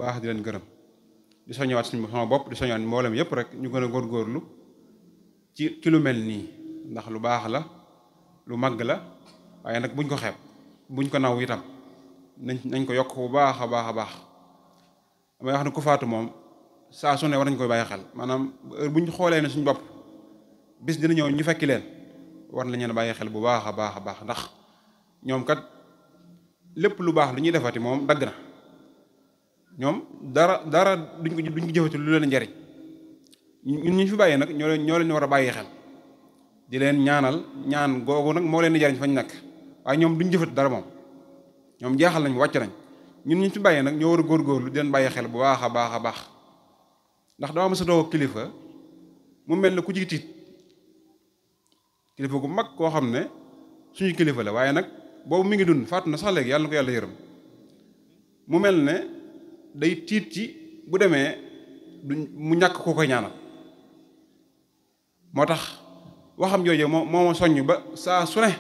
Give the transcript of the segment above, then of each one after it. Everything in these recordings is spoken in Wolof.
baax di leen gërëm di soññewaat suñu sama bopp di soññewaat mboolem yëpp rek ñu gën a góorgóorlu ci lu mel nii ndax lu baax la lu màgg la waaye nag buñ ko xeeb buñ ko naw itam nañ ko yokk bu baax a baax a baax damay wax ne ku faatu moom saa su ne war nañ koy bàyyi xel maanaam buñ xoolee ne suñu bopp bis dina ñëw ñu fekki leen war nañ leen bàyyi xel bu baax a baax a baax ndax ñoom kat lépp lu baax lu ñuy defati moom dagg na ñoom dara duñ ko jëfati lu leen njariñ ñun ñu fi bàyyee nag ñoo leen war a bàyyi xel di leen ñaanal ñaan googu nag moo leen di jariñ fañ nekk waaye ñoom duñ jëfati dara moom ñoom jeexal nañ wàcc nañ ñun ñu fi bàyyee nag ñoo war a góorgóorlu di leen bàyyi xel bu baax a baax a baax ndax dama mësa toog kilifa mu mel ne ku ci tiit kilifa gu mag koo xam ne suñu kilifa la waaye nag boobu mi ngi dund faatu na sax léegi yàlla na ko yàlla yërëm mu mel ne day tiit ci bu demee mu ñàkk koo koy ñaanal moo tax waxam jooje moo ma soññ ba saa su ne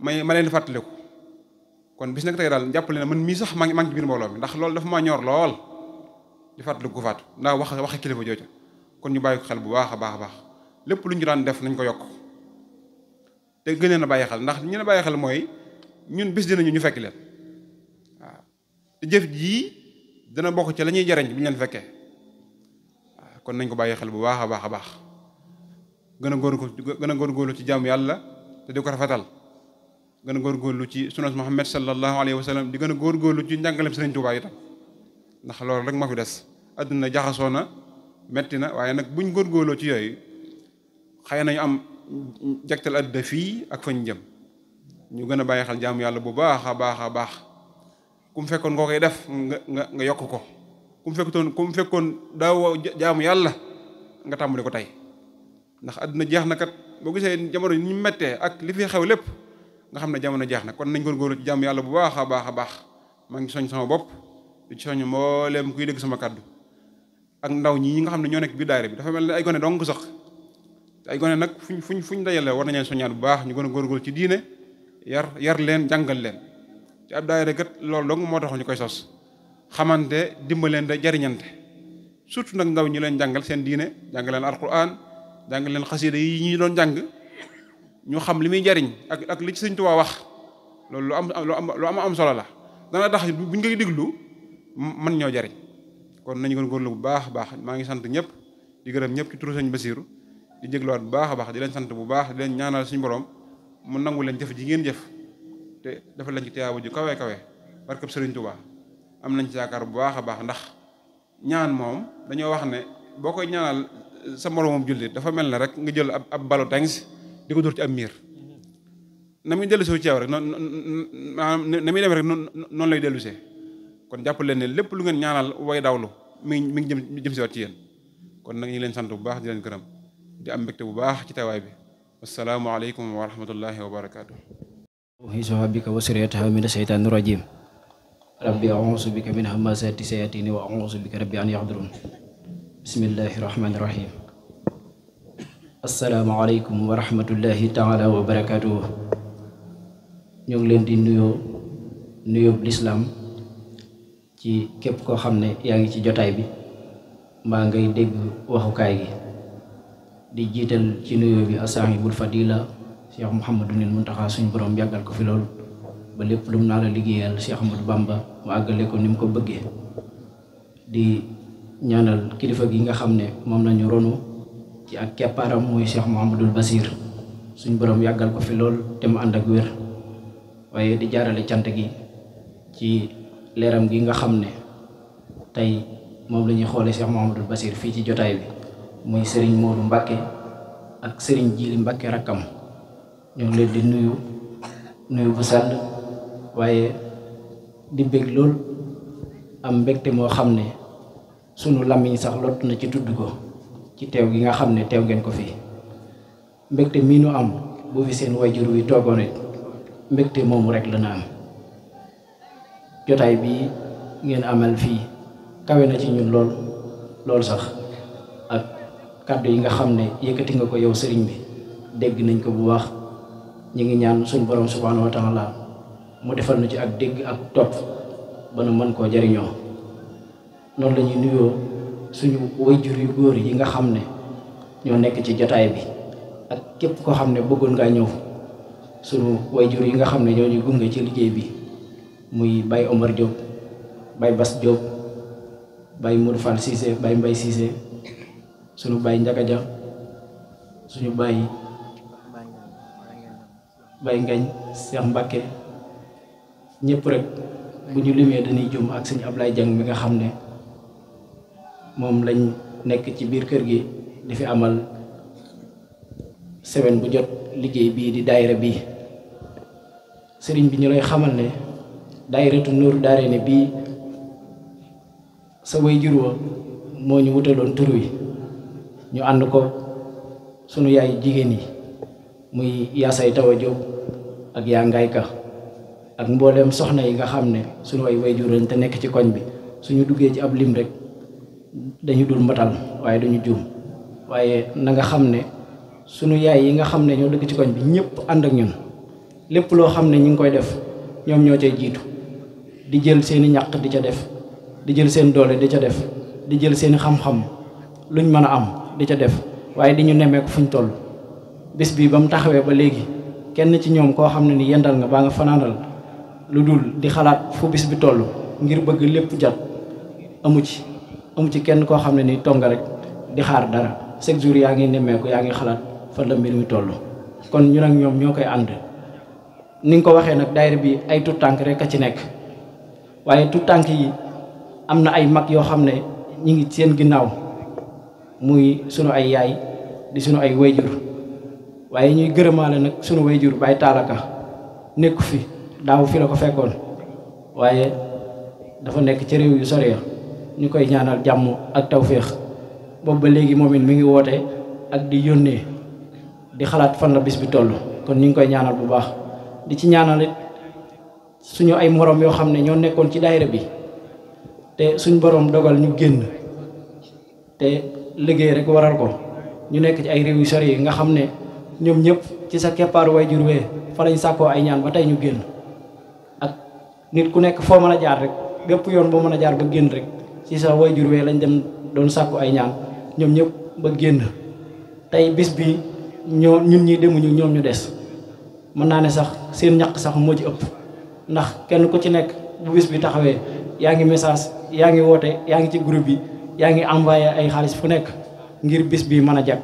ma leen di fàttaliku kon bis nag tey daal jàppale ne man mii sax maa ngi ci biir mbooloo mi ndax loolu dafa maa ñor lool di fàttaliku ko faatu ndax waxe kilifa jooja kon ñu bàyyi ko xel bu baax a baax a baax lépp lu ñu daan def nañ ko yokk te gën leen a bàyyi xel ndax ñu ne bàyyi xel mooy ñun bis dinañu ñu fekk leen waaw te jëf jii dana bokk ci la ñuy jariñ bu ñu leen fekkee waaw kon nañ ko bàyyi xel bu baax a baax a baax gën a góorgóorlu ci jaamu yàlla te di ko rafetal gën a góorgóorlu ci sunnas Muhammad sallallahu alayhi wa sallam di gën a góorgóorlu ci njàngaleem Sëriñ Tuubaa itam ndax loolu rek moo fi des àdduna jaxasoo na metti na waaye nag buñ góorgóorloo ci yooyu xëy nañu am jagtal àdduna fii ak fañ jëm ñu gën a bàyyi xel jaamu yàlla bu baax a baax a baax ku mu fekkoon nga koy def nga yokk ko ku mu fekkoon daaw jaamu yàlla nga tàmbali ko tey ndax àdduna jeex na kat boo gisee jamono ñu mettee ak li fi xew lépp nga xam ne jamono jeex na kon nañ góorgóorlu ci jaamu yàlla bu baax a baax a baax maa ngi soñ sama bopp di ci soñ mbooleem kuy dégg sama kàddu ak ndaw ñi nga xam ne ñoo nekk biir daayira bi dafa mel ne ay gone dong sax ay gone nag fuñ dajale war nañu soññaat bu baax ñu gën a góorgóorlu ci diine yar leen jàngal leen ci ab daayira kat loolu dong moo tax ñu koy sos xamante dimbalante jariñante surtout nag ndaw ñi leen jàngal seen diine jàngal leen alquran jàngal leen xasida yi ñi doon jàng ñu xam li muy jariñ ak li ci Sëñ Tuubaa wax loolu lu am solo la dana tax buñ koy diglu mën ñoo jariñ kon nañu góorgóorlu bu baax a baax maa ngi sant ñëpp di gërëm ñëpp ci turu Sëñ Basiiru di jégluwaat bu baax a baax di leen sant bu baax di leen ñaanal suñu borom mu nangu leen jëf ji ngeen jëf te dafa leen ci tiyaaba ju kawe kawe barkab Sëriñ Tuubaa am nañ ci yaakaar bu baax a baax ndax ñaan moom dañoo wax ne boo koy ñaanal sa moroomam jullit dafa mel ne rek nga jël ab balu tens di ko dóor ci ab miir na muy dellusee ci yow rek na muy demee rek noonu lay dellusee kon jàpp leen ne lépp lu ngeen ñaanal way dawlu mi ngi jëm si waat ci yéen kon nag ñu leen sant bu baax di leen gërëm di am mbégte bu baax ci tawaay bi assalaamu aleykum wa rahmatullahi wa barakaatu. uhiisuha bika wa suriyataha mina shaytaani rajim rabbi a'uuzu bika min hamazaati sayatini wa a'uuzu bika rabbi an yahdurun bismillahi rahmaani rahim assalaamu aleykum wa rahmatullahi taala wa barakaatuhu ñu ngi leen di nuyoo lislaam ci képp koo xam ne yaa ngi ci jotaay bi mbaa ngay dégg waxukaay gi di jiital ci nuyoo bi asaahibul fadila Cheikh Mouhamadunil Muntaxa suñ borom yàggal ko fi loolu ba lépp lu mu naa la liggéeyal Cheikh Ahmadou Bamba mu àggale ko ni mu ko bëggee di ñaanal kilifa gi nga xam ne moom nañu ronu ci ak keppaaram muy Cheikh Mouhamadul Basir suñ borom yàggal ko fi lool te mu ànd ak wér waaye di jaarale cant gi ci leeram gi nga xam ne tey moom la ñuy xoolee Cheikh Mouhamadul Basir fii ci jotaay bi muy Serigne Modou Mbacke ak Serigne Jili Mbacke rakkam ñoo ngi leen di nuyu bu sell waaye di bég lool am mbégte moo xam ne sunu làmmiñ sax lott na ci tudd ko ci teew gi nga xam ne teew ngeen ko fii mbégte mii nu am bu fi seen wayjur wi toogoon it mbégte moomu rek la na am jotaay bii ngeen amal fii kawe na ci ñun lool sax ak kàddu yi nga xam ne yëkkati nga ko yow sëriñ bi dégg nañ ko bu baax ñu ngi ñaan suñ borom subhanahu wa taala mu defal nu ci ak dégg ak topp ba nu mën koo jariñoo noonu la ñuy nuyoo suñu wayjur yu góor yi nga xam ne ñoo nekk ci jotaay bi ak képp koo xam ne bëggoon ngaa ñëw suñu wayjur yi nga xam ne ñoo ñu gunge ci liggéey bi muy Baye Omar Diop Baye Bass Diop Baye Modou Fall Cissé Baye Mbaye Cissé suñu Baye Ndiaga Dia suñu Baye Ngañ Cheikh Mbacke ñëpp rek bu ñu limee dañuy jum ak sëñ Ablaye Dieng mi nga xam ne moom lañ nekk ci biir kër gi di fi amal semaine bu jot liggéey bii di daayira bii sëriñ bi ñu lay xamal ne daayiratu Nuuru Daarayni bii sa waajur wa moo ñu wutaloon tur wi ñu ànd ko sunu yaay jigéen yi muy yaasay Tawa Jóob ak yaa Ngaay Ka ak mbooleem soxna yi nga xam ne sunu ay waajur lañ te nekk ci koñ bi suñu duggee ci ab lim rek dañu dul matal waaye dañu juum waaye na nga xam ne sunu yaay yi nga xam ne ñoo dëkk ci koñ bi ñëpp ànd ak ñun lépp loo xam ne ñu ngi koy def ñoom ñoo cay jiitu di jël seeni ñaq di ca def di jël seen doole di ca def di jël seeni xam-xam luñ mën a am di ca def waaye di ñu nemmeeku fuñ toll bis bi ba mu taxawee ba léegi kenn ci ñoom koo xam ne ni yendal nga baa nga fanaanal lu dul di xalaat fu bis bi toll ngir bëgg lépp jot amu ci kenn koo xam ne ni tonga rek di xaar dara chaque jour yaa ngi nemmeeku yaa ngi xalaat fan la mbir mi toll kon ñun ak ñoom ñoo koy ànd ni nga ko waxee nag daayira bi ay tout tànk rek a ci nekk waaye tout tànk yi am na ay mag yoo xam ne ñi ngi seen ginnaaw muy sunu ay yaay di sunu ay wayjur waaye ñuy gërëmaale nag sunu wayjur Baye Taalaka nekku fi daaw fi la ko fekkoon waaye dafa nekk ci réew yu sori ya ñu koy ñaanal jàmm ak tawféex boobu ba léegi moom it mi ngi woote ak di yónnee di xalaat fan la bis bi toll kon ñu ngi koy ñaanal bu baax di ci ñaanal it suñu ay morom yoo xam ne ñoo nekkoon ci daayira bi te suñ borom dogal ñu génn te liggéey rek waral ko ñu nekk ci ay réew yu sori yi nga xam ne ñoom ñëpp ci sa keppaaru way jur wee fa lañ sàkkoo ay ñaan ba tey ñu génn ak nit ku nekk foo mën a jaar rek bépp yoon boo mën a jaar ba génn rek ci sa way jur wee lañ dem doon sàkku ay ñaan ñoom ñëpp ba génn tey bis bi ñun ñi demuñu ñoom ñu des mën naa ne sax seen ñaq sax moo ci ëpp ndax kenn ku ci nekk bu bis bi taxawee yaa ngi message yaa ngi woote yaa ngi ci groupe bi yaa ngi envoyé ay xaalis fu nekk ngir bis bi mën a jag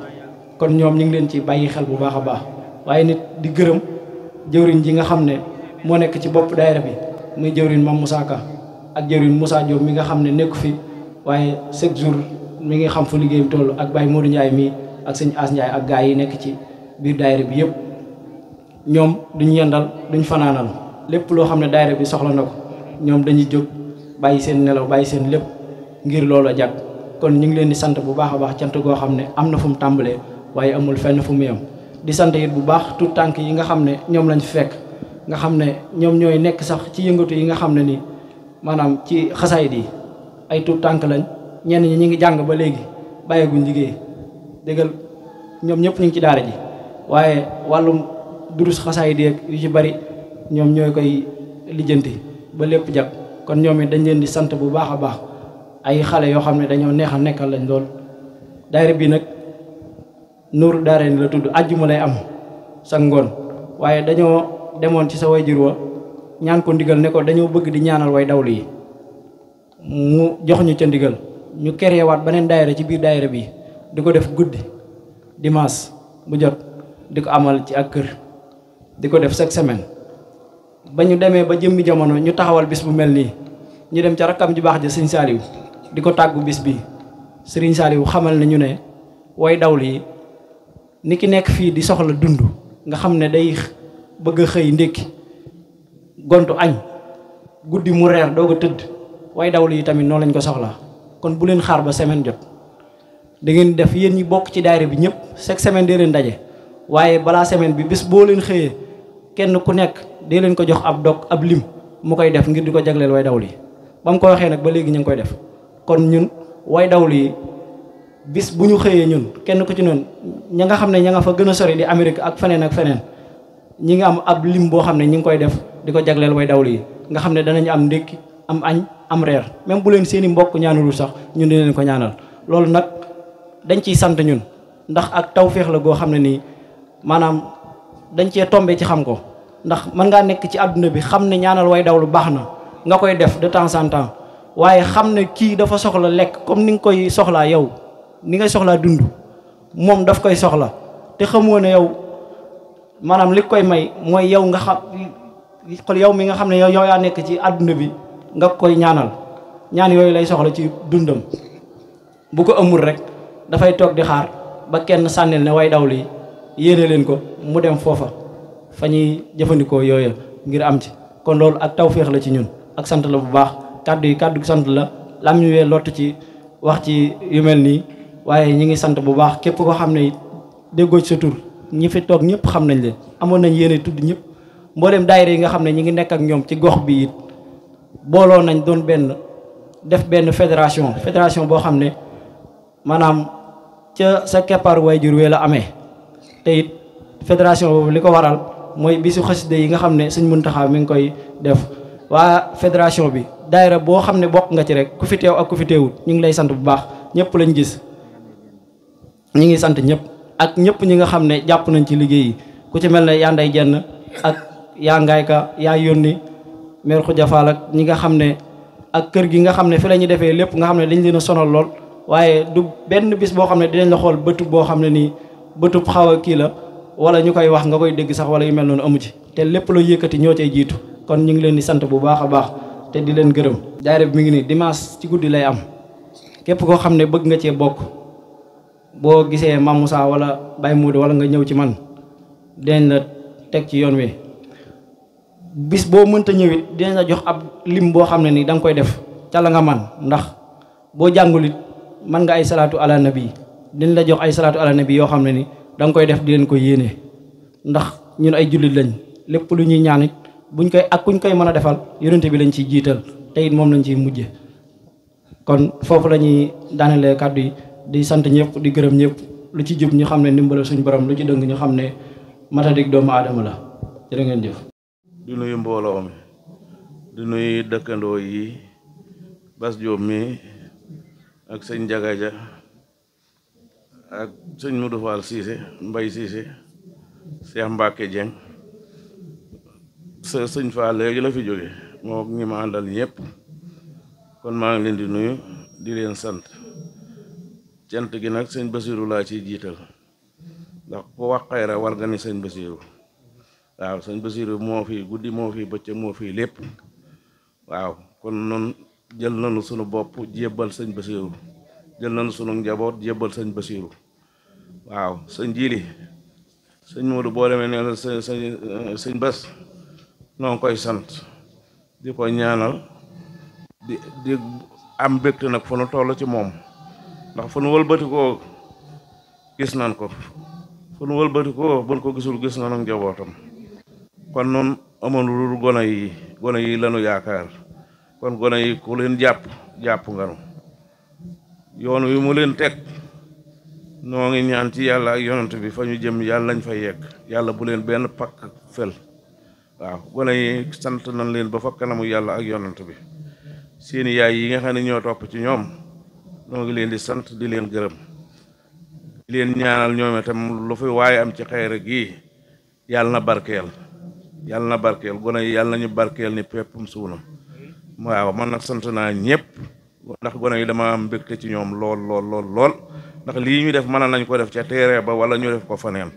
kon ñoom ñu ngi leen ci bàyyi xel bu baax a baax waaye nit di gërëm jëwriñ ji nga xam ne moo nekk ci bopp daayira bi muy jëwriñ Mame Moussa Ka ak jëwriñ Moussa Diop mi nga xam ne nekku fi waaye chaque jour mi ngi xam fu liggéey bi toll ak Baye Modou Ndiaye mii ak sëñ As Ndiaye ak gaa yi nekk ci biir daayira bi yëpp ñoom duñ yendal duñ fanaanal lépp loo xam ne daayira bi soxla na ko ñoom dañuy jóg bàyyi seen nelaw bàyyi seen lépp ngir loolu a jag kon ñu ngi leen di sant bu baax a baax cant goo xam ne am na fu mu tàmbalee waaye amul fenn fu mu yem di sant it bu baax tout tànk yi nga xam ne ñoom lañ fi fekk nga xam ne ñoom ñooy nekk sax ci yëngatu yi nga xam ne ni maanaam ci xasaayid yi ay tout tànk lañ ñenn ñi ñu ngi jàng ba léegi bàyyeeguñ liggéey déggal ñoom ñëpp ñu ngi ci daara ji waaye wàllum durus xasaayid yeeg yu ci bari ñoom ñooy koy lijjanti ba lépp jag kon ñoom it dañ leen di sant bu baax a baax ay xale yoo xam ne dañoo neexal nekkal lañ lool daayira bi nag Nuuru Daarayni la tudd àjjuma lay am sa ngoon waaye dañoo demoon ci sa wayjur wa ñaan ko ndigal ne ko dañoo bëgg di ñaanal way dawlu yi mu jox ñu ca ndigal ñu créé waat beneen daayira ci biir daayira bi di ko def guddi dimanche bu jot di ko amal ci ak kër di ko def chaque semaine ba ñu demee ba jëmmi jamono ñu taxawal bis bu mel nii ñu dem ca rakkam ji baax ja sëñ Saaliw di ko tàggu bis bi sëriñ Saaliw xamal ne ñu ne way dawlu yi ni ki nekk fii di soxla dund nga xam ne day bëgg a xëy ndékki gontu añ guddi mu reer doog a tëdd way dawlu yi tamit noonu lañ ko soxlaa kon bu leen xaar ba semaine jot da ngeen def yéen ñi bokk ci daayira bi ñëpp chaque semaine dee leen daje waaye balaa semaine bi bis boo leen xëyee kenn ku nekk dee leen ko jox ab dog ab lim mu koy def ngir di ko jagleel way dawlu yi ba mu ko waxee nag ba léegi ñu ngi koy def kon ñun way dawlu yi bis bu ñu xëyee ñun kenn ku ci noonu ña nga xam ne ña nga fa gën a sori di Amérique ak feneen ñi nga am ab lim boo xam ne ñi ngi koy def di ko jagleel way dawlu yi nga xam ne danañu am ndékki am añ am reer même bu leen seeni mbokk ñaanalul sax ñun dinañ ko ñaanal. loolu nag dañ ciy sant ñun ndax ak tawféex la goo xam ne nii maanaam dañ cee tombé ci xam ko ndax mën ngaa nekk ci àdduna bi xam ne ñaanal way daw lu baax na nga koy def de temps en temps waaye xam ne kii dafa soxla lekk comme ni nga koy soxlaa yow ni ngay soxlaa dund moom daf koy soxla te xamoo ne yow maanaam li koy may mooy yow nga xam xool yow mi nga xam ne yow yaa nekk ci àdduna bi nga koy ñaanal ñaan yooyu lay soxla ci dundam. bu ko amul rek dafay toog di xaar ba kenn sànnil ne way daw li yéene leen ko mu dem foofa fa ñuy jëfandikoo yooyu ngir am ci. kon loolu ak tawféex la ci ñun ak sant la bu baax kàddu yi kàddu sant la lam ñu wee lott ci wax ci yu mel nii waaye ñi ngi sant bu baax képp ko xam ne déggoo ci sa tur ñi fi toog ñëpp xam nañ leen amoon nañ yéene tudd ñëpp mboolem daayira yi nga xam ne ñi ngi nekk ak ñoom ci gox bi it booloo nañ doon benn def benn fédération boo xam ne maanaam ca sa keppaar waajur wee la amee te it fédération boobu li ko waral mooy bisu xasida yi nga xam ne Sëñ Muntaxa mi ngi koy def waa fédération bi daayira boo xam ne bokk nga ci rek ku fi teew ak ku fi teewul ñu ngi lay sant bu baax ñëpp lañ gis ñu ngi sant ñëpp ak ñëpp ñi nga xam ne jàpp nañ ci liggéey yi ku ci mel ne yaa nday jenn ak yaa ngaay ka yaa yónni mère Khoudia Fall ak ñi nga xam ne ak kër gi nga xam ne fi la ñuy defee lépp nga xam ne dañ leen a sonal lool waaye du benn bis boo xam ne dinañ la xool bëtub boo xam ne nii bëtub xaw a kii la wala ñu koy wax nga koy dégg sax wala yu mel noonu amu ci te lépp loo yëkkati ñoo cay jiitu kon ñu ngi leen di sant bu baax a baax te di leen gërëm. daayira bi mi ngi nii dimanche ci guddi lay am képp koo xam ne bëgg nga cee bokk boo gisee Mame Moussa wala Baye Moudou wala nga ñëw ci man dinañ la teg ci yoon wi bis boo mënta ñëwit dinañ la jox ab lim boo xam ne nii da nga koy def ca la nga man ndax boo jàngulit man nga ay salaatu ala nabi dinañ la jox ay salaatu ala nabi yoo xam ne ni da nga koy def di leen ko yéene ndax ñun ay jullit lañ lépp lu ñuy ñaan it buñ koy ak kuñ koy mën a defal yonente bi lañ ciy jiital te it moom lañ ciy mujje kon foofu la ñuy daanelee kàddu yi di sant ñëpp di gërëm ñëpp lu ci jub ñu xam ne ndimbala suñ borom lu ci dëng ñu xam ne matadik doomu aadama la jërë ngeen jëf. di nuyu mbooloo mi di nuyu dëkkandoo yi Bas Jóob mi ak sëñ Jagaja ak sëñ Modou Fall Cissé Mbay Cissé Cheikh Mbacke Dieng sëñ Fall léegi la fi jóge moo ñi ma àndal ñëpp kon maa ngi leen di nuyu di leen sant cant gi nag sëñ Basiru laa ciy jiital ndax ku wax xayra war nga ni sëñ Basiru waaw sëñ Basiru moo fi guddi moo fi bëccëg moo fi lépp waaw kon noonu jël nañu sunu bopp jébbal sëñ Basiru jël nañu sunu njaboot jébbal sëñ Basiru waaw sëñ Jili sëñ Modou boo demee ne la sëñ Bas noo ngi koy sant di ko ñaanal di am mbégte nag fu nu toll ci moom ndax fu nu wëlbatikoo gis nan ko fu nu wëlbatikoo buñ ko gisul gis nan ak njabootam kon noonu amoon lu gone yi lanu yaakaar kon gone yi ku leen jàpp nga nu yoon wi mu leen teg noo ngi ñaan ci yàlla ak yonent bi fa ñu jëm yàlla nañ fa yegg yàlla bu leen benn pakk fel waaw gone yi sant nañ leen ba fa kanamu yàlla ak yonent bi seeni yaay yi nga xam ne ñoo topp ci ñoom noo ngi leen di sant di leen gërëm di leen ñaanal ñoom itam lu fi waaye am ci xayra gi yàlla na barkeel gone yi yàlla nañu barkeel ni peppum suuna waaw man nag sant naa ñëpp ndax gone yi dama am mbégte ci ñoom lool ndax lii ñu def mën nañ ko def ca teere ba wala ñu def ko faneen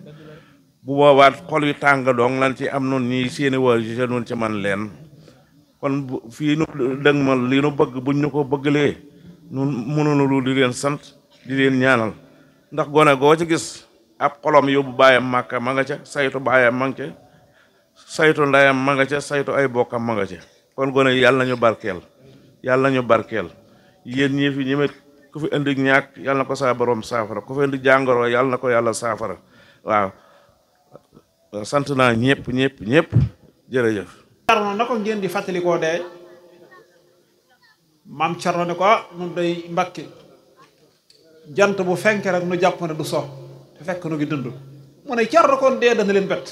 bu boobaat xol wi tàng dong lan ci am noonu ñi seeni waa ji noonu ci man leen kon fii nu dëng ma li nu bëgg buñ ñu ko bëggalee nun mënunu lu di leen sant di leen ñaanal ndax gone goo ci gis ab xolom yóbbu baayam màkka ma nga ca saytu baayam ma nga ca saytu ndayam ma nga ca saytu ay bokkam ma nga ca kon gone yi yàlla nañu barkeel yéen ñii fi ñimet ku fi indi ñàkk yàlla na ko saa borom saafara ku fi indi jàngoro yàlla na ko yàlla saafara waaw sant naa ñëpp jërëjëf. Cerno na ko ngeen di fàttalikoo dee maam Cerno ne ko nun day Mbàkke jant bu fenk rek nu jàpp ne du so te fekk nu ngi dund mu ne Cerno kon dee dana leen bett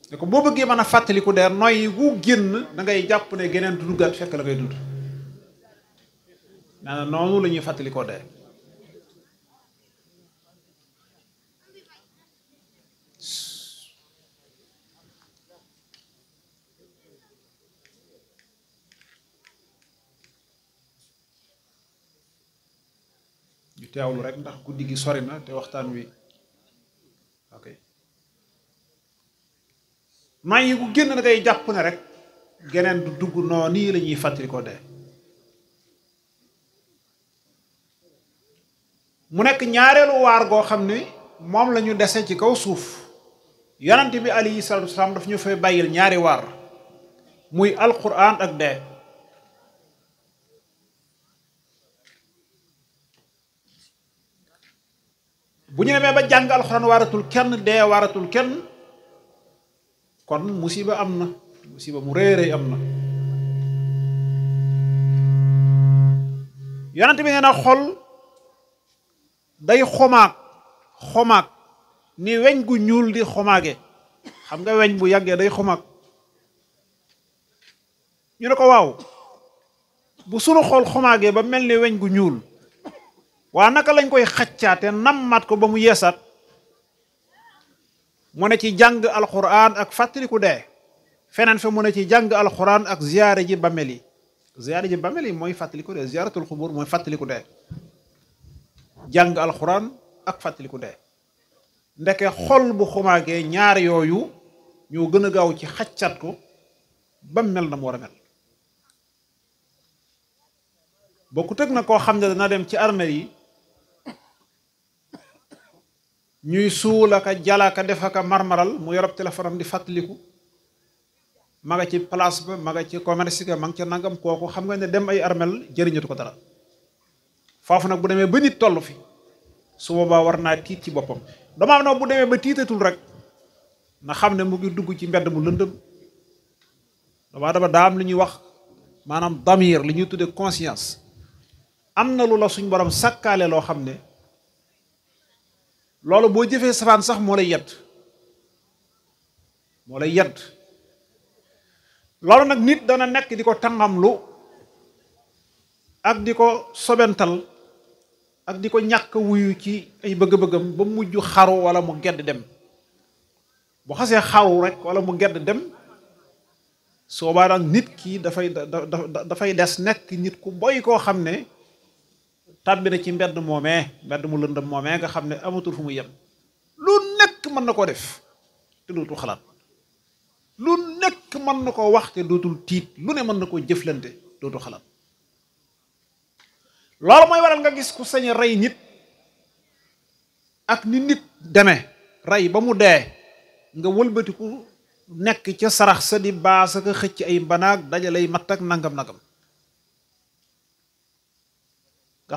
ne ko boo bëggee mën a fàttaliku dee noyyi gu génn da ngay jàpp ne geneen du duggaat fekk la ngay dund nee na noonu la ñuy fàttalikoo dee ñu teewlu rek ndax guddi gi sori na te waxtaan wi ok noyyi gu génn da ngay jàpp ne rek geneen du dugg noonu nii la ñuy fàttalikoo dee mu nekk ñaareelu waar goo xam ne moom la ñu dese ci kaw suuf yonent bi alayhi salaatu wasalaam daf ñu fay bàyyil ñaari waar muy alquran ak dee bu ñu demee ba jàng alquran waaratul kenn dee waaratul kenn kon musiba am na musiba mu réeréy am na yonent bi nee na xol day xomaag ni weñ gu ñuul di xomaage xam nga weñ bu yàggee day xomaag ñu ne ko waaw bu sunu xol xomaagee ba mel ni weñ gu ñuul waa naka lañ koy xaccaate nammaat ko ba mu yeesaat mu ne ci jàng alquran ak fàttaliku dee feneen fa mu ne ci jàng alquran ak ziyaare ji bàmmeel yi mooy fàttaliku dee ziyaaratul xubur mooy fàttaliku dee jàng alxuraan ak fàttaliku dee ndeke xol bu xumaagee ñaar yooyu ñoo gën a gaaw ci xaccat ko ba mel na mu war a mel bokku tëg na koo xam ne dana dem ci armeel yi ñuy suulaka jalaka defaka marmaral mu yorob téléphone am di fàttaliku ma nga ci place ba ma nga ci commerce ga ma nga ca nangam kooku xam nga ne dem ay armeel jëriñatu ko dara foofu nag bu demee ba nit toll fi su boobaa war naa tiit ci boppam dama am na bu demee ba tiitatul rek na xam ne mu ngi dugg ci mbedd mu lëndëm dama daa am lu ñuy wax maanaam damir li ñuy tuddee conscience am na lu la suñ borom sakkaale loo xam ne loolu boo jëfee safaan sax moo lay yedd loolu nag nit dana nekk di ko tàngamlu ak di ko sobental ak di ko ñàkk wuyu ci ay bëgg-bëggam ba mujj xaru wala mu gedd dem bu xasee xaru rek wala mu gedd dem soo baa nag nit ki dafay des nekk nit ku boy koo xam ne tàbbi na ci mbedd mu lëndëm moomee nga xam ne amatul fu mu yem lu nekk mën na koo def te dootul xalaat lu nekk mën na koo wax te dootul tiit lu ne mën na koo jëflante dootul xalaat loolu mooy waral nga gis ku sañ a rey nit ak ni nit demee rey ba mu dee nga wëlbatiku nekk ca sarax sa di baas ak xëcc ay mbanaag dajalay matt ak nangam nga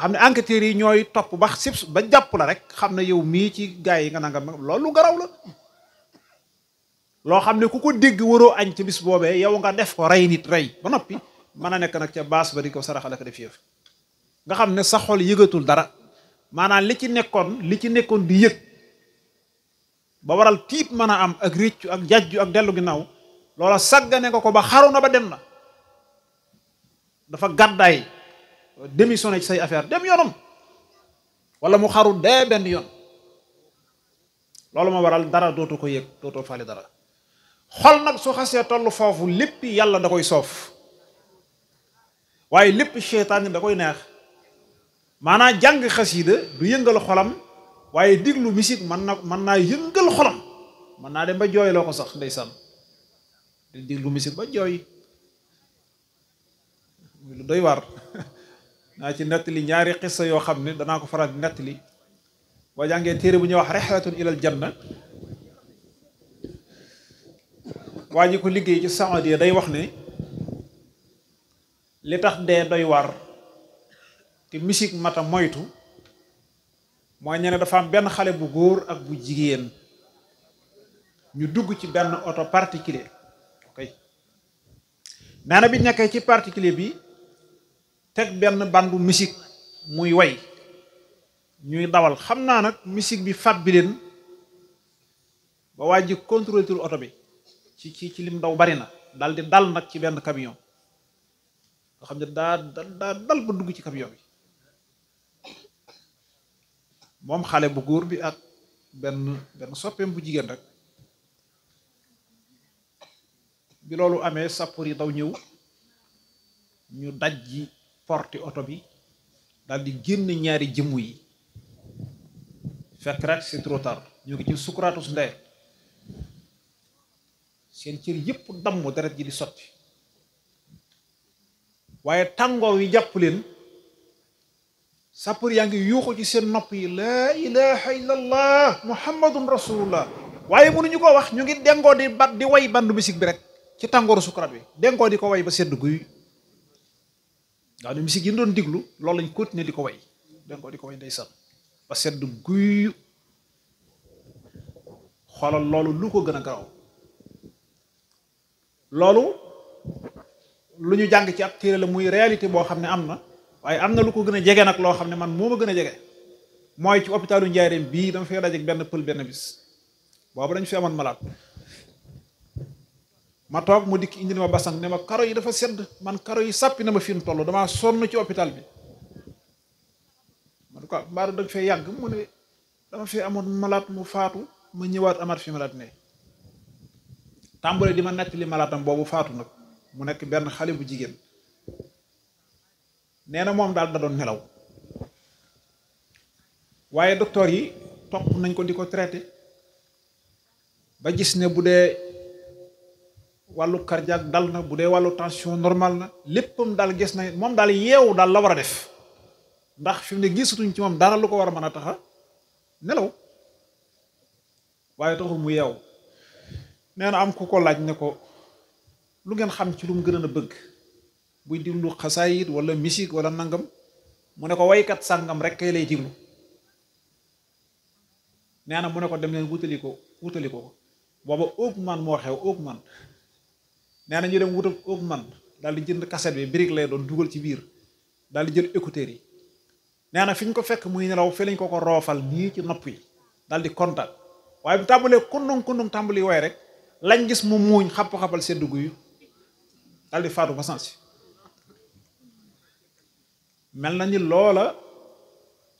xam ne enquêteurs yi ñooy topp ba sips ba jàpp la rek xam ne yow mii ci gaay yi nga nangam loolu lu garaw la loo xam ne ku ko dégg waroo añ ci bis boobee yow nga def ko rey nit rey ba noppi mën a nekk nag ca baas ba di ko saraxale ko def yëf nga xam ne sa xol yëgatul dara maanaam li ci nekkoon di yëg ba waral tiit mën a am ak réccu ak jajju ak dellu ginnaaw loola sàggane nga ko ba xaru na ba dem na dafa gàddaay démissionné ci say affaire dem yoonam wala mu xaru dee benn yoon loolu ma waral dara dootu ko yëg dootoo faale dara xol nag su xasee toll foofu lépp yàlla da koy soof waaye lépp seytaan da koy neex maanaam jàng xasiida du yëngal xolam waaye diglu musique mën naa yëngal xolam mën naa dem ba jooy loo ko sax ndeysaan di diglu musique ba jooy lu doy war naa ci nettali ñaari xissa yoo xam ne danaa ko faral di nettali boo jàngee téere bu ñuy wax rihlatun ilal janna waa ji ko liggéey ci Saoudia day wax ne li tax dee doy war te musique mata moytu mooy ñene dafa am benn xale bu góor ak bu jigéen ñu dugg ci benn oto particulier ok nee na bi nekkee ci particulier bi teg benn bandu musique muy way ñuy dawal xam naa nag musique bi fab bi leen ba waa ji contrôle tul oto bi ci lim daw bari na daal di dal nag ci benn camion nga xam ne daa dal ba dugg ci camion bi moom xale bu góor bi ak benn soppeem bu jigéen rek. bi loolu amee sapeur yi daw ñëw ñu dajji porti oto bi daal di génn ñaari jëmm yi fekk rek c'est trop tard ñu ngi ci sukuraatu su ndey seen cër yëpp damm deret ji di sotti waaye tàngoor wi jàpp leen sapeur yaa ngi yuuxu ci seen nopp yi laa ilaha illallah muhammadun rasulullah waaye mënuñu ko wax ñu ngi dengoo di way bandu misik bi rek ci tàngooru sukuraat bi dengoo di ko way ba sedd guy waaw ne misik yi doon diglu loolu lañ continuer di ko way dengoo di ko way ndeysaan ba sedd guy xoolal loolu lu ko gën a garaw loolu lu ñu jàng ci ab téere la muy réalité boo xam ne am na waaye am na lu ko gën a jege nag loo xam ne man moo ma gën a jege mooy ci hôpitalu Njaaréem bii dama fay dajeek benn pël benn bis boobu dañ fi amoon malade ma toog mu dikk indi ma basang ne ma karo yi dafa sedd man karo yi sàppi na ma fi mu toll damaa sonn ci hôpital bi man quoi mbaaru danga fee yàgg mu ne dama fee amoon malade mu faatu ma ñëwaat amaat fi malade ne tàmbale di ma nettali malaatam boobu faatu nag mu nekk benn xale bu jigéen nee na moom daal da doon nelaw waaye docteur yi topp nañ ko di ko traité ba gis ne bu dee wàllu cardiaque dal na bu dee wàllu tension normal na léppam daal gis na moom daal yeewu daal la war a def ndax fi mu ne gisatuñ ci moom dara lu ko war a mën a taxa nelaw waaye taxul mu yeewu nee na am ku ko laaj ne ko lu ngeen xam ci lu mu gën a bëgg buy diglu xasaayit wala musique wala nangam mu ne ko waykat sàngam rek kay lay diglu nee na mu ne ko dem leen wutali ko booba Oakman moo xew Oakman nee na ñu dem wutal Oakman daal di jënd cassette bi brique lay doon dugal ci biir daal di jël écouteur yi nee na fi ñu ko fekk muy nelaw fi lañ ko roofal nii ci nopp yi daal di contact waaye bu tàmbalee kundung tàmbali way rek lañ gis mu muuñ xapp-xappal sedd guyu daal di faatu ba sansi mel na ni loola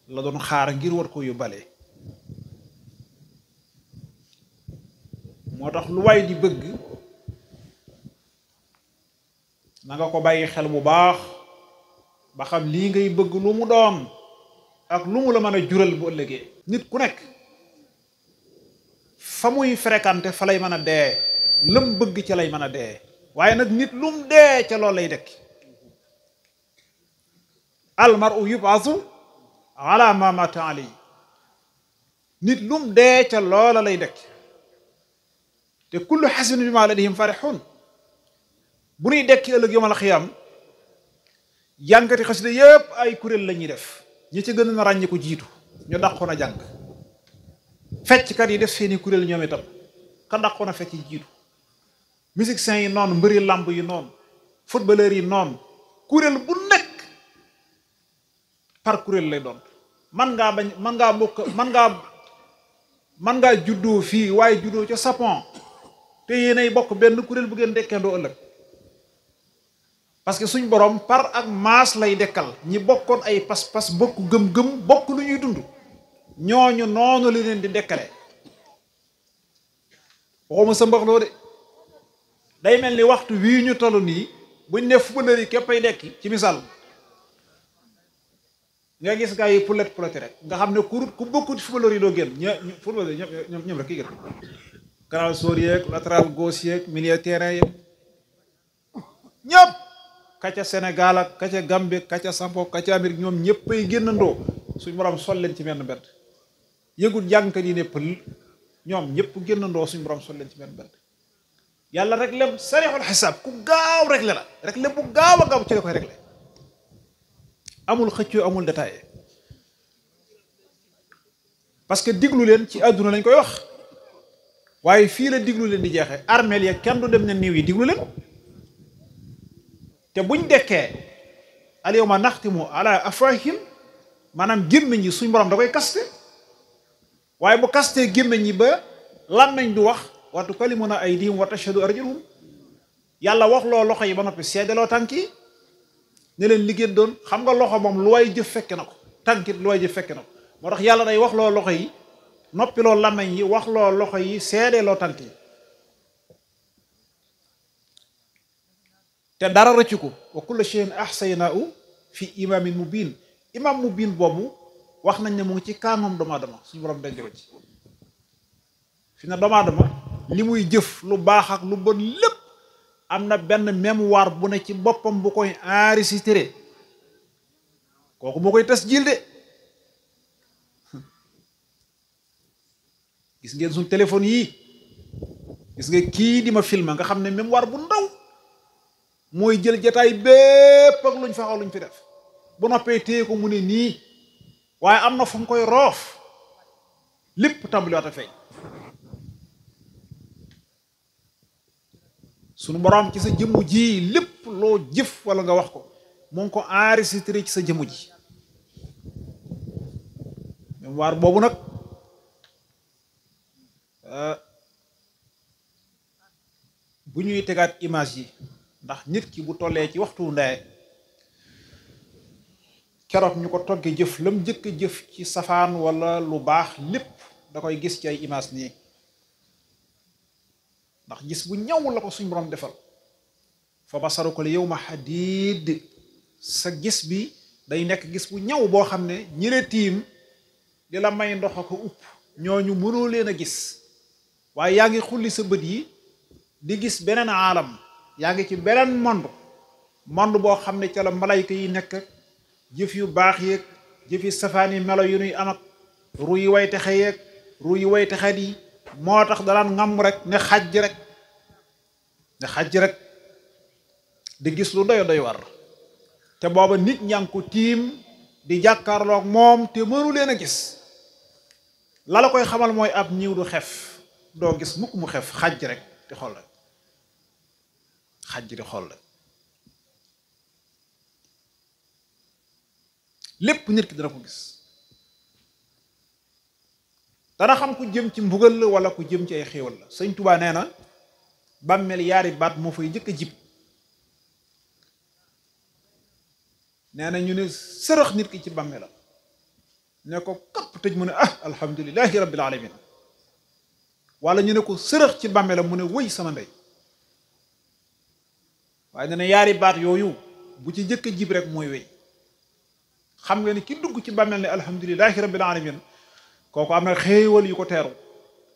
la doon xaar ngir war ko yóbbalee moo tax lu waay di bëgg na nga ko bàyyi xel bu baax ba xam lii ngay bëgg lu mu doon ak lu mu la mën a jural bu ëllëgee nit ku nekk fa muy fréquenté fa lay mën a dee lëm bëgg ca lay mën a dee waaye nag nit lum dee ca loolu lay dekk almaru yub'athu ala ma mata alayhi nit lum dee ca loola lay dekk te kullu xasinin bi ma ladayhim farihun bu nuy dekki ëllëg yawmal xiyaam jàngati xasida yëpp ay kuréel la ñuy def ñi ci gën a ràññi ko jiitu ñu dàqoon a jàng fecckat yi def seeni kuréel ñoom itam ka dàqoon a fecc jiitu musiciens yi noonu mbëri làmb yi noonu footballeurs yi noonu kuréel bu nekk par kuréel lay doon man ngaa juddoo fii waaye juddoo ca Sapon te yéenay bokk benn kuréel bu ngeen dekkandoo ëllëg parce que suñ borom par ak maas lay dekkal ñi bokkoon ay pas-pas bokk gëm-gëm bokk lu ñuy dund ñooñu noonu li leen di dekkale waxuma sa mbaxloo de day mel ni waxtu wii ñu toll nii buñ ne footballeur yi képp ay dekki ci misaal nga gis gaa yi pulet rek nga xam ne ku bokkut footballeur yi doo génn footballeur ñoom rek kii gën canal sóor yeeg latéral gauche yeeg milieu terrain yeeg ñëpp kaca Sénégal ak kaca Gambie kaca Sampo kaca Amérique ñoom ñëpp ay génnandoo suñ borom sol leen ci benn mbedd yëgul jàngkat yi ne pël ñoom ñëpp génnandoo suñ borom sol leen ci benn mbedd yàlla rek lem sarixul xisaab ku gaaw rek la rek le bu gaaw a gaaw ci la koy réglé amul xëccoo amul détaillé parce que diglu leen ci àdduna lañ koy wax waaye fii la diglu leen di jeexee armeel ya kenn du dem ne niiw yi diglu leen te buñ dekkee al yawma naxtimu ala afwahihim maanaam gémmiñ yi suñ borom da koy kaste waaye bu kastee gémmiñ yi ba làmmiñ du wax wa tukallimuna aydihim wa tashhadu arjuluhum yàlla wax loo loxo yi ba noppi seedaloo tànk yi ne leen liggéey doon. xam nga loxo moom lu way jëf fekke na ko, tànkit lu way jëf fekke na ko. moo tax yàlla day wax loo loxo yi, noppi loo làmmiñ yi, wax loo loxo yi, seedeloo tànk yi. te dara rëccu ko. wa kulla shay'in ahsaynaahu fi imaamin mubiin. imaam mubiin boobu wax nañ ne mu ngi ci kaamam doomu aadama, suñu borom denc ko ci. fi na doomu aadama li muy jëf lu baax ak lu bon lépp am na benn mémoire bu ne ci boppam bu koy enregistré, kooku moo koy tasjil de. gis ngeen suñ téléphone yii, gis nga kii di ma filma nga xam ne mémoire bu ndaw mooy jël jataay bépp ak luñ fa xaw luñ fi def bu noppee téye ko mu ne nii, waaye am na fu mu koy roof lépp tàmbali waat a feeñ. sunu borom ci sa jëmm ji lépp loo jëf wala nga wax ko moo ngi ko enregistré ci sa jëmm ji. mémoire boobu nag bu ñuy tegaat image yi, ndax nit ki bu tollee ci waxtu ndee keroog ñu ko toggee jëf lam jëkk jëf ci safaan wala lu baax lépp da koy gis ci ay image nii, ndax gis bu ñaw la ko suñ borom defal. fa basaruka al yawma hadiid. sa gis bi day nekk gis bu ñaw boo xam ne ñi la tiim di la may ndox ko upp ñooñu mënoo leen a gis, waaye yaa ngi xulli sa bët yi di gis beneen aalam, yaa ngi ci beneen monde boo xam ne ca la malayka yi nekk ak jëf yu baax yeeg jëf yu safaan yi melo yu nuy am ak ru yi way texe yeeg ru yi way texet yi. moo tax danaan ngam rek ne xajj rek di gis lu doy war, te booba nit ñaa ngi ko tiim di jàkkaarloog moom te mënu leen a gis. la la koy xamal mooy ab ñiw du xef, doo gis mukk mu xef, xajj rek di xool rek, xajj di xool rek. lépp nit ki dana ko gis, dana xam ku jëm ci mbugal la wala ku jëm ci ay xéewal la. sëñ Tuubaa nee na bàmmeel yaari baat moo fay jëkk a jib. nee na ñu ne sërëx nit ki ci bàmmeelam ne ko kapp tëj mu ne alhamdulillahi rabbil alamin, wala ñu ne ko sërëx ci bàmmeelam mu ne wëy sama ndey. waaye nee na yaari baat yooyu bu ci jëkk a jib rek mooy wéy. xam nga ni ki dugg ci bàmmeel ne alhamdulillahi rabbil alamin kooku am na xéewal yu ko teeru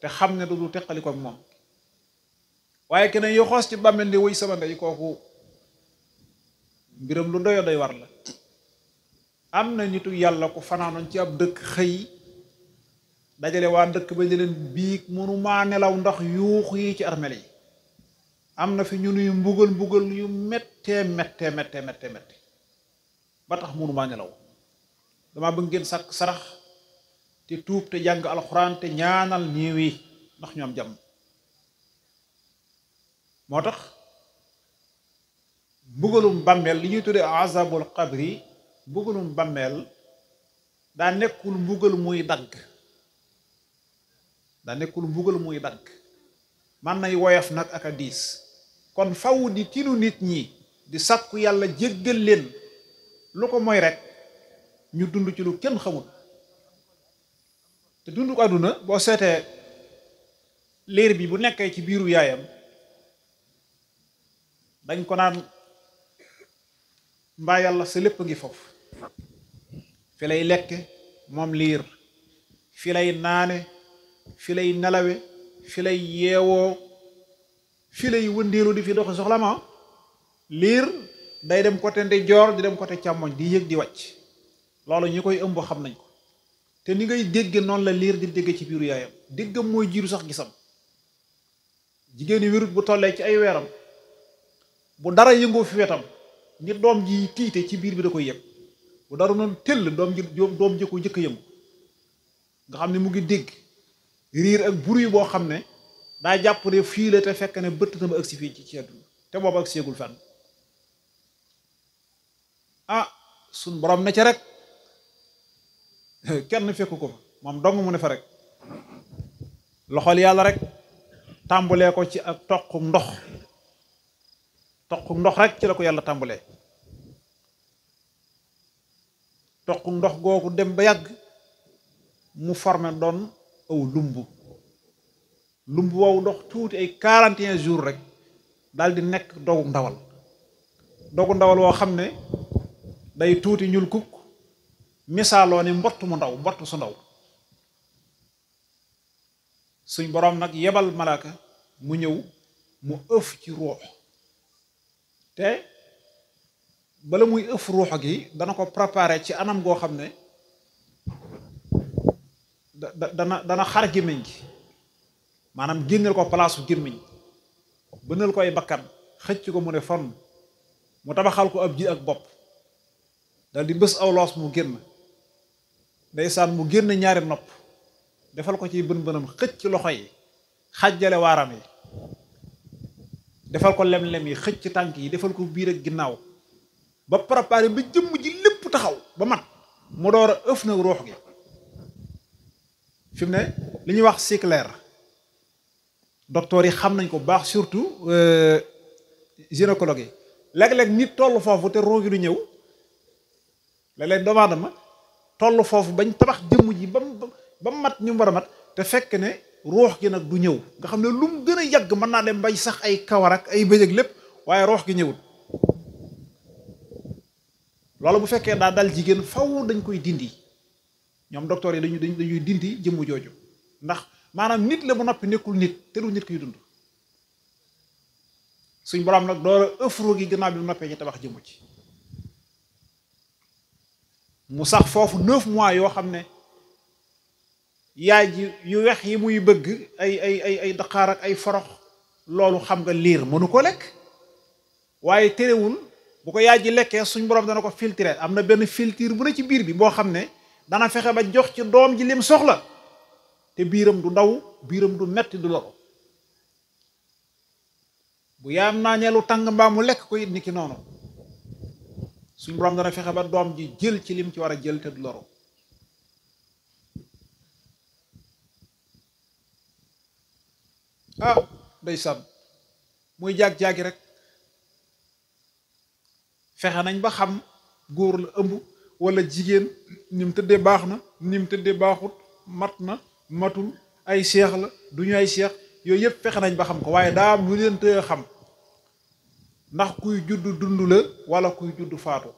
te xam ne du teqali ko ak moom. waaye keneen yoo xoos ci bàmmeel ne wëy sama ndey kooku mbiram lu doyo doy war la. am na nitu yàlla ku fanaanoon ci ab dëkk xëy dajale waa dëkk ba leen biig mënumaa nelaw ndax yuuxu yi ci armeel yi. am na fi ñu nuy mbugal yu méttee ba tax mënumaa nelaw. dama bëgg ngeen sàkk sarax te tuub te jàng alxuraan te ñaanal néew yi ndax ñu am jàmm. moo tax mbugalum bàmmeel li ñuy tuddee azabul qabri, mbugalum bàmmeel daa nekkul mbugal muy dagg, man nay woyof nag ak a diis. kon faw di tinu nit ñi di sàkku yàlla jéggal leen, lu ko mooy rek ñu dund ci lu kenn xamul. te dundu àdduna boo seetee liir bi bu nekkee ci biiru yaayam dañ ko naan mbaa yàlla sa lépp ngi foofu, fi lay lekke moom liir, fi lay naane, fi lay nelawe, fi lay yeewoo, fi lay wëndeelu di fi doxi soxla ma. liir day dem côté ndeyjoor di dem côté càmmoñ di yëg di wàcc. loolu ñi koy ëmb xam nañ ko. te ni ngay dégge noonu la liir di dégge ci biiru yaayam. déggam mooy jiiru sax gisam. jigéeni wérut bu tollee ci ay weeram bu dara yëngoo fi wetam ni doom ji tiite ci biir bi da koy yëg. bu dara noonu tëll doom ji ko jëkk yëngu nga xam ne mu ngi dégg riir ak bruit boo xam ne daa jàpp ne fii la te fekk ne bëtt na ba agsi fii ci àdduna te boobu ak séegul fenn. sun borom na ca rek kenn fekku ko fa moom dong mu ne fa rek loxol yàlla rek tàmbalee ko ci ak toq ndox rek ci la ko yàlla tàmbalee. toq ndox googu dem ba yàgg mu formé doon aw lumb woowu ndox tuuti ay 41 jours rek daal di nekk dogu ndawal woo xam ne day tuuti ñuul kukk misaaloo ni mbott su ndaw suñ boroom nag yebal malaaka mu ñëw mu ëf ci ruux te bala muy ëf ruux gi dana ko préparer ci anam goo xam ne dana xar gémmiñ gi maanaam génneel ko palaasu gémmiñ bënal ko ay bakkan xëcc ko mu ne fon mu tabaxal ko ab ji ak bopp dal di bës aw loos mu génn ndeysaan mu génn ñaari nopp defal ko ci bën-bënam xëcc loxo yi xàjjale waaram yi defal ko lem-lem yi xëcc tànk yi defal ko biir ak ginnaaw ba préparé ba jëmm ji lépp taxaw ba mat mu door a ëf nag ruux gi fi mu ne li ñuy wax cyclaire docteur yi xam nañ ko bu baax surtout gynécologue yi léeg-léeg nit toll foofu te ruux gi du ñëw léeg-léeg doomu aadama toll foofu bañ tabax jëmm ji ba mat ñu war a mat te fekk ne ruux gi nag du ñëw nga xam ne lu mu gën a yàgg mën naa dem bay sax ay kawar ak ay bëj ak lépp waaye ruux gi ñëwul loolu bu fekkee daa dal jigéen faw dañ koy dindi ñoom docteur yi dañuy dindi jëmm jooju ndax maanaam nit la bu noppi nekkul nit te du nit kuy dund suñ borom nag door a ëf ruux gi gannaaw bi mu noppee ñu tabax jëmm ci mu sax foofu 9 mois yoo xam ne yaay ji yu wex yi muy bëgg ay daqaar ak ay forox loolu xam nga liir mënu ko lekk waaye terewul bu ko yaay ji lekkee suñ borom dana ko filtrer am na benn filtre bu ne ci biir bi boo xam ne dana fexe ba jox ci doom ji lim soxla te biiram du ndaw biiram du metti du loro bu yaayam naañeelu tàng mbaa mu lekk ko it ni ki noonu suñ borom dana fexe ba doom ji jël ci lim ci war a jël te du loro ah ndeysaan muy jaag-jaagi rek fexe nañ ba xam góor la ëmb wala jigéen ni mu tëddee baax na ni mu tëddee baaxut mat na matul ay seex la du ñu ay seex yooyu yëpp fexe nañ ba xam ko waaye daa am lu leen tëye xam ndax kuy judd dund la wala kuy judd faatu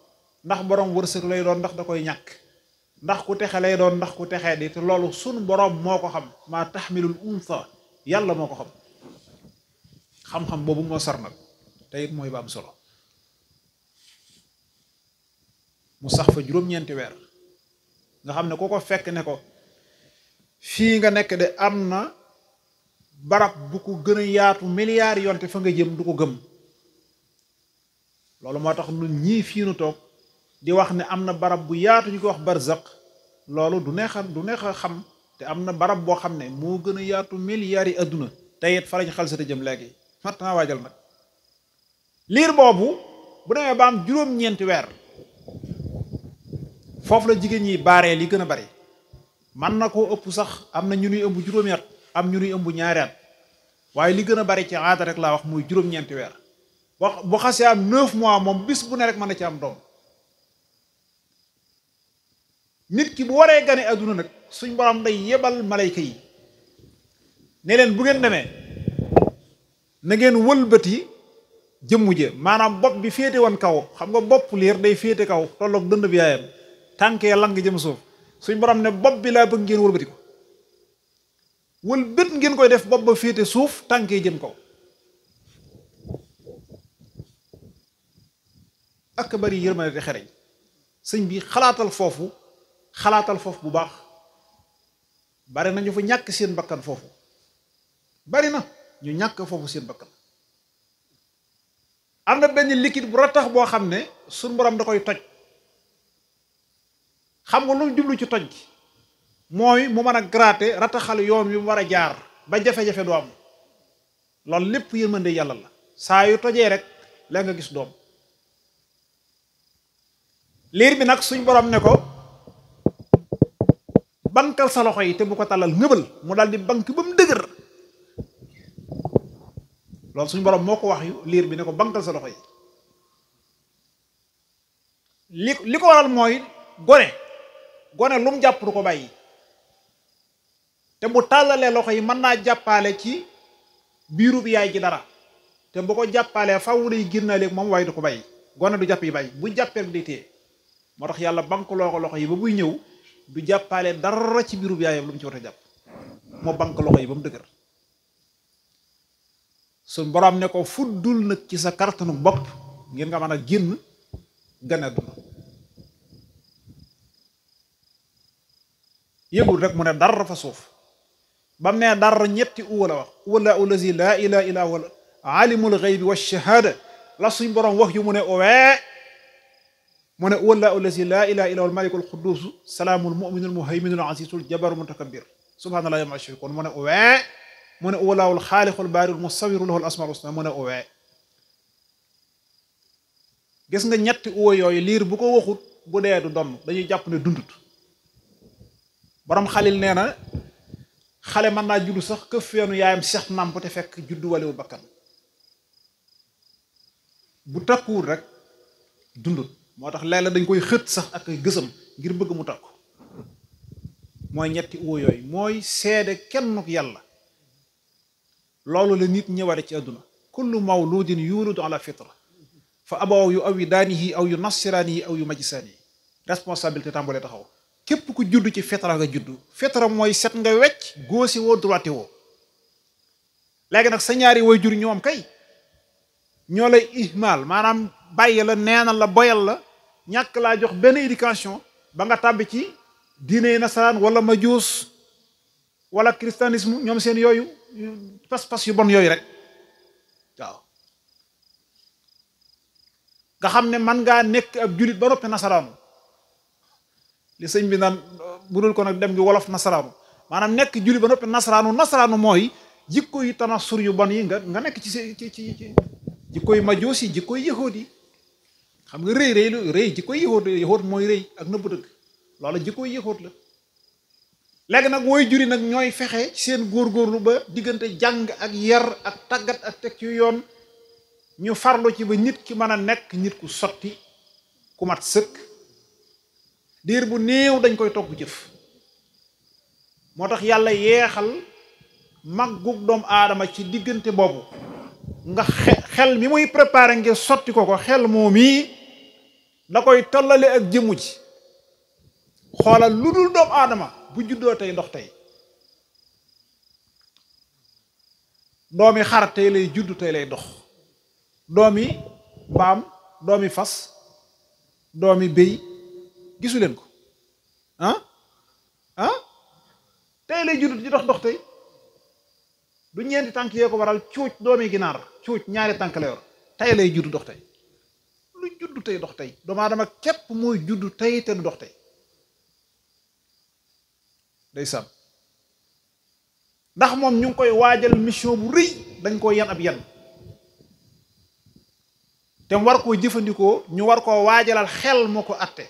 ndax borom wërsëg lay doon ndax da koy ñàkk ndax ku texe lay doon ndax ku texee di te loolu sunu borom moo ko xam maa taxmilul unsa yàlla moo ko xam xam-xam boobu moo sar nag te it mooy ba am solo mu sax fa juróom-ñeenti weer nga xam ne ku ko fekk ne ko fii nga nekk de am na barab bu ko gën a yaatu milliards yonte fa nga jëm du ko gëm loolu moo tax ñun ñii fii nu toog di wax ne am na barab bu yaatu ñu ko wax barzaq loolu du neex a xam te am na barab boo xam ne moo gën a yaatu milliards yi adduna te it fa lañ xalsata jëm léegi mat naa waajal nag liir boobu bu demee ba am juróom-ñeenti weer foofu la jigéen ñi baaree li gën a bari man na koo ëpp sax am na ñu nuy ëmb juróomi at am ñu nuy ëmb ñaari at waaye li gën a bari ci aada rek laa wax muy juróom-ñeenti weer bu xasee am 9 mois moom bis bu ne rek mën na ci am doom nit ki bu waree gane adduna nag suñ borom day yebal malayka yi ne leen bu ngeen demee na ngeen wëlbati jëmmu je maanaam bopp bi féete woon kaw xam nga bopp liir day féete kaw tolloog dënd bi yaayam tànkee lang jëm suuf suñ borom ne bopp bi laa bëgg ngeen wëlbati ko wëlbët ngeen koy def bopp ba féete suuf tànkee jëm kaw ak bari yërmande te xereñ sëñ bi xalaatal foofu bu baax bari na ñu fa ñàkk seen bakkan foofu bari na ñu ñàkk foofu seen bakkan am na benn liquide bu rattax boo xam ne suñ borom da koy toj xam nga lu jublu ci toj gi mooy mu mën a gratter rattaxal yoon wi mu war a jaar ba jafe-jafe du am loolu lépp yërmande yàlla la saa yu tojee rek la nga gis doom liir bi nag suñ borom ne ko bankal sa loxo yi te bu ko tàllal ngëbal mu daal di bank ba mu dëgër loolu suñu borom moo ko wax yu liir bi ne ko bankal sa loxo yi li ko waral mooy gone lu mu jàpp du ko bàyyi te bu tàllalee loxo yi mën naa jàppaale ci biirub yaay ji dara te bu ko jàppaalee faw lay génnaaleeg moom waaye du ko bàyyi gone du jàpp yi bàyyi bu jàppee rek day téye moo tax yàlla bank loo ko loxo yi ba buy ñëw du jàppaale dara ci biirub yaayam lu mu ci war a jàpp moo bank loxo yi ba mu dëgër suñ borom ne ko fuddul nag ci sa kartanu bopp ngir nga mën a génn gën a dund yëgul rek mu ne dara fa suuf ba mu ne dara ñetti uwa la wax uwala ulazi laa ilaha illa huwa alimul ghaybi wa shahada la suñ borom wax yu mu ne owee mu ne uwala ulazi laa ilaha illa huwa malikul quddus salaamul muminul muhayminul azizul jabarul mutakabbir subhanallahi wa ma yushrikun mu ne owee mu ne uwalaawul xaalixul baaril musawiru lahul asmaul husna mu ne owee gis nga ñetti uwa yooyu liir bu ko waxut bu dee du donn dañuy jàpp ne dundut borom xalil nee na xale mën naa juddu sax këf feenu yaayam seex nàmp te fekk juddu walewul bakkan bu takkuwul rek dundut moo tax léeg-léeg dañ koy xët sax ak gësam ngir bëgg mu takku mooy ñetti uwa yooyu mooy seede kennuk yàlla loolu la nit ñëware ci àdduna kullu mawludin yuludu ala fitra fa abawaw yu awwidaanihi aw yu nassiraanihi aw yu majjisaanihi responsabilité tàmbalee taxaw képp ku judd ci fitra nga judd fitra mooy set nga wecc góosi woo droite woo léegi nag sa ñaari way jur ñoom kay ñoo lay ihmal maanaam bàyyi la neenal la boyal la ñàkk laa jox benn éducation ba nga tàbbi ci diine nasaraan wala majuus wala christianisme ñoom seen yooyu pas-pas yu bon yooyu rek waaw nga xam ne man ngaa nekk ab julit ba noppi nasaraanu li sëñ bi naan budul ko nag dem gi wolof nasaraanu maanaam nekk julit ba noppi nasaraanu mooy jikko yu tanasur yu bon yi nga nekk ci jikko yu majuus yi jikko yu yahuud yi xam nga rëy jikko yu yahuud mooy rëy ak nëbb dëgg loolu jikko yu yahuud la léegi nag wooy juri nag ñooy fexe ci seen góorgóorlu ba diggante jàng ak yar ak tàggat ak teg ci yoon ñu farlu ci ba nit ki mën a nekk nit ku sotti ku mat sëkk diir bu néew dañ koy togg jëf moo tax yàlla yeexal màggug doomu aadama ci diggante boobu nga xel mi muy préparé ngir sotti ko xel moom mii da koy tollale ak jëmmu ji xoolal lu dul doomu aadama bu juddoo tey ndox tey doomi xar tey lay juddu tey lay dox doomi mbaam doomi fas doomi béy gisu leen ko tey lay juddu di dox tey du ñeenti tànk yee ko waral cuuc doomi ginaar cuuc ñaari tànk la yor tey lay juddu dox tey lu juddu tey dox tey doomu aadama képp mooy juddu tey te du dox tey day sàmm ndax moom ñu ngi koy waajal mission bu rëy dañ koo yan ab yan te mu war koo jëfandikoo ñu war koo waajalal xel moo ko atte